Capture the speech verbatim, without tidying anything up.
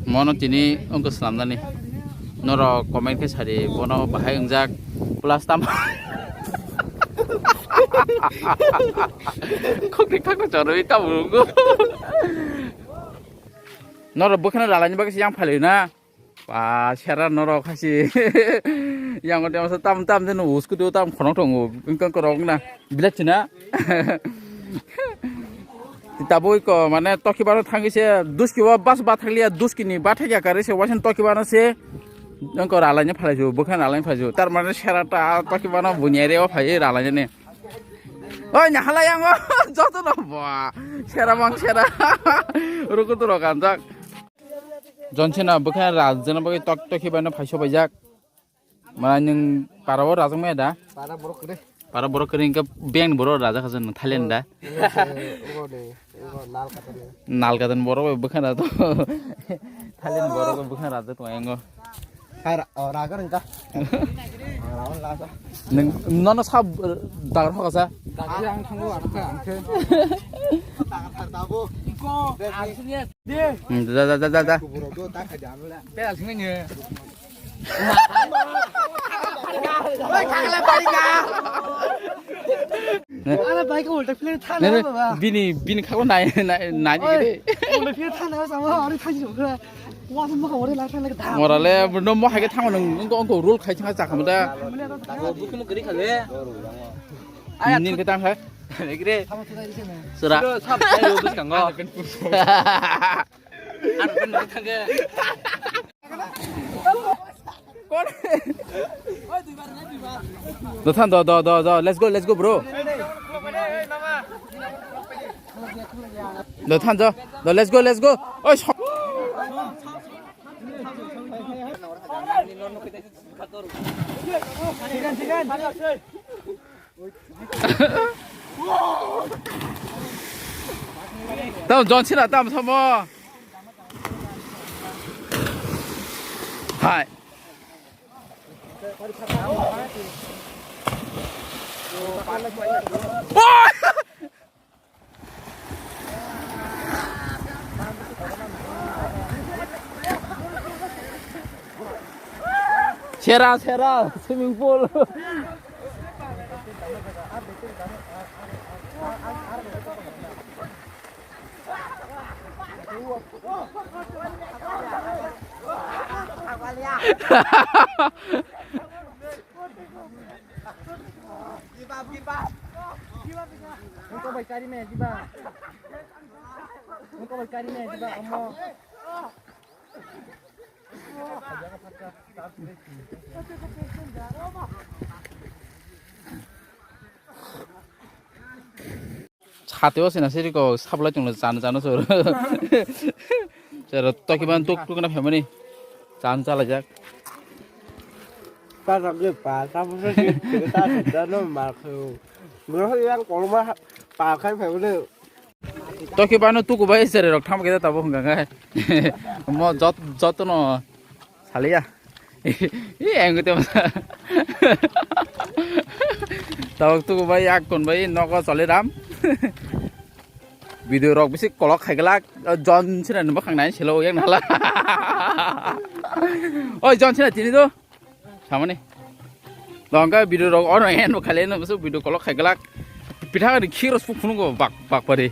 Mono tini wngkha slamnani. Norok comment khe sadi, bono bahai wngjak plus tam. Khokni khakno chorwi tamo wngkha. Norok bwkhano ralaini bagwi se yang phalwi na. Ba, sera norok haisi. Yang udah masa tam tam den usku tu tam khonok tongo. Engkang korok na. Bilat cina. Tabui ko mane toki bano thangi se duski wa bas ba thanglia duski ni ba thangya kare se wasen toki bano se. Engko ralanya phalaju, bukhan ralanya phalaju. Tar mane sera ta toki bano bunyare wa phai ralanya ne. Oi, nyahala yang o. Joto no ba. Sera mang sera. Ruku tu rokan jak. Jonsina bwkha rajana bagwi tok tok hibaino phaiso paijak. Mane nwng parao rajak maya da? Para borok kwrwi. Para borok kwrwi hwnkhe beng borok rajak kha nwng Thailand da? Ogo de, ogo nal katan. Nal katan borok bai bwkha da to. Thailand borok bai bwkha rajak tong yango. Hai ra-, oh, ragar engka. Rawan lasa. Nwng nono sab dagar hoka sa? Dagar ang thango ang khe ang khe. Dagar thar tabo. Iko, asli. Hmm, da, da, da, da, da. Ne? Bini, bini khago nai, nai, nai. Morale, no mo haike thango nung, ongko, ongko roll khai thanga chakha mada. Nin ke tang hai. Sura. Do than, do, do, do, do. Let's go, let's go, bro. Do than, do, do, let's go, let's go. Oi, so- Tamo John Cena tamo samo. Hai. Sera, sera, swimming pool. Ungko bai kari me diba. Ungko bai kari me diba amo. Chati o sina siri ko sablai tonglo chano chano sor. Sero toki ban tuk tuk na family. Chan chala jak. Ta rok le pa ta mo se ta ta no ma kho. Mo yang kolma pa khai family. Toki bano tuku bai sere rok tham khe tabo hwnga ngai. Mo jot jot no. Saliya. I ang te masa. Tabuk tuku bai yak kon bai nogo choli ram. Video rok bisi kolok khai glak. John sina ni bwkhang nai selo yang nala. Oi John sina tini do. Samani. Longka video rok ono en bo khale no bisi video kolok khai glak. Pitha ni khiro suk phunu go bak bak pari.